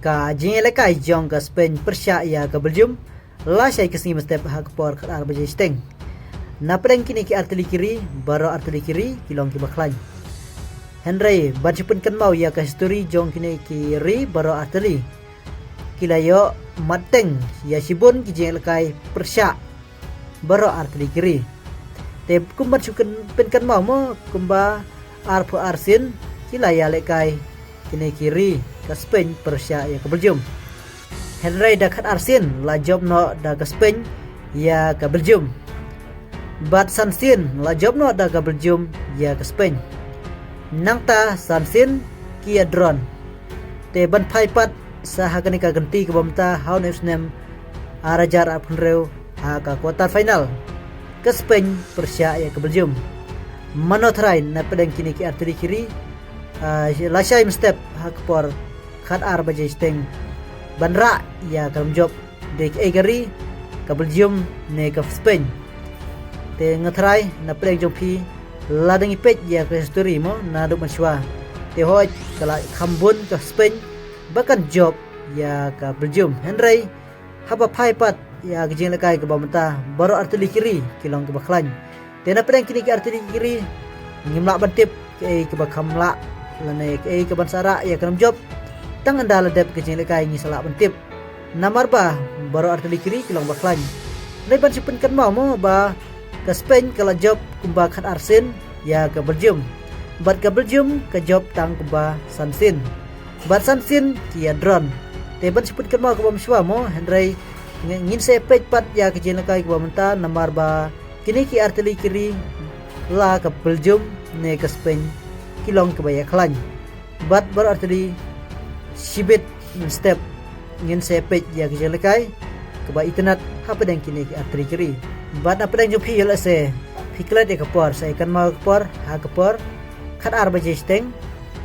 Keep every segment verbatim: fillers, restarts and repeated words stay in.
Ka jingïalehkai jong ka Spain pyrshah ïa ka Belgium la shai ka sngi mynstep ha ka por khatar baje shiteng. Na pdeng kine ki artylli ki ri, baroh artylli ki ri ki long kiba khlaiñ. Hynrei ban shu pynkynmaw ïa ka histori jong kine ki ri baroh artylli, ki la ïoh mateng ïa shibun ki jingïalehkai pyrshah baroh artylli ki ri. Te kum ban shu pynkynmaw mo, kumba arphew ar sien ki la ïalehkai kine ki ri ka Spain pyrshah ïa ka Belgium. Hynrei da khatar sien la jop noh da ka Spain ïa ka Belgium. Bad san sien la jop noh da ka Belgium ïa ka Spain. Nangta san sien ki ïa draw. Te ban phai pat sa ha kane ka kynti kaba mynta ha une u snem ar hajar arphew hynriew ha ka quarter final, ka Spain pyrshah ïa ka Belgium. Mano tharai na pdeng kine ki artylli ki ri, ah, la shai mynstep ha ka por khatar baje shiteng ban rah ïa ka nam jop, dei kaei ka ri, ka Belgium ne ka Spain. Te nga tharai na pdeng jong phi la dang ïa peit ïa ka histori mo naduh mynshuwa. Te hooid ka la kham bun ka Spain ba kan jop ïa ka Belgium. Hynrei haba phai pat ïa ka jingïalehkai kaba mynta, baroh artylli ki ri ki long kiba khlaiñ. Te na pdeng kine ki artylli ki ri ngim lah ban tip kaei kaba kham lah lane kaei kaban sa rah ïa ka nam jop. Tang ynda la dep ka jingïalehkai ngi sa lah ban tip. Namar ba baroh artylli ki ri ki long ba khlaiñ. Hynrei ban shu pynkynmaw mo ba ka Spain ka la jop kumba khatar sien ïa ka Belgium. Bad ka Belgium ka jop tang kumba san sien. Bad san sien ki ïa draw. Te ban shu pynkynmaw kaba mynshuwa mo, hynrei ngin sa ïa peit pat ïa ka jingïalehkai kaba mynta, namar ba kine ki artylli ki ri, la ka Belgium ne ka Spain, ki long kiba ïa khlaiñ. Bad baroh artylli shibit mynstep ngin sa ïa peit ïa ka jingïalehkai kaba itynnad ha pdeng kine ki artylli ki ri. Bad na pdeng jong phi, ïoh lehse phi klet ïa ka por, sa ïa kynmaw ka por, ha ka por khatar baje shiteng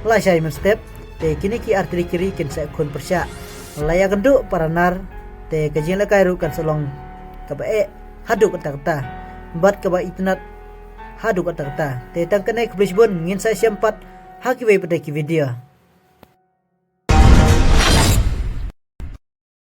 la shai mynstep. Te kine ki artylli ki ri kin sa ïa khun pyrshah. La ïa kynduh para nar, te ka jingïalehkai ruh kan sa long kaba eh haduh katta katta, bad kaba itynnad haduh katta katta. Te tang kane, khublei shibun, ngin sa ïashem pat ha kiwei pat de ki video.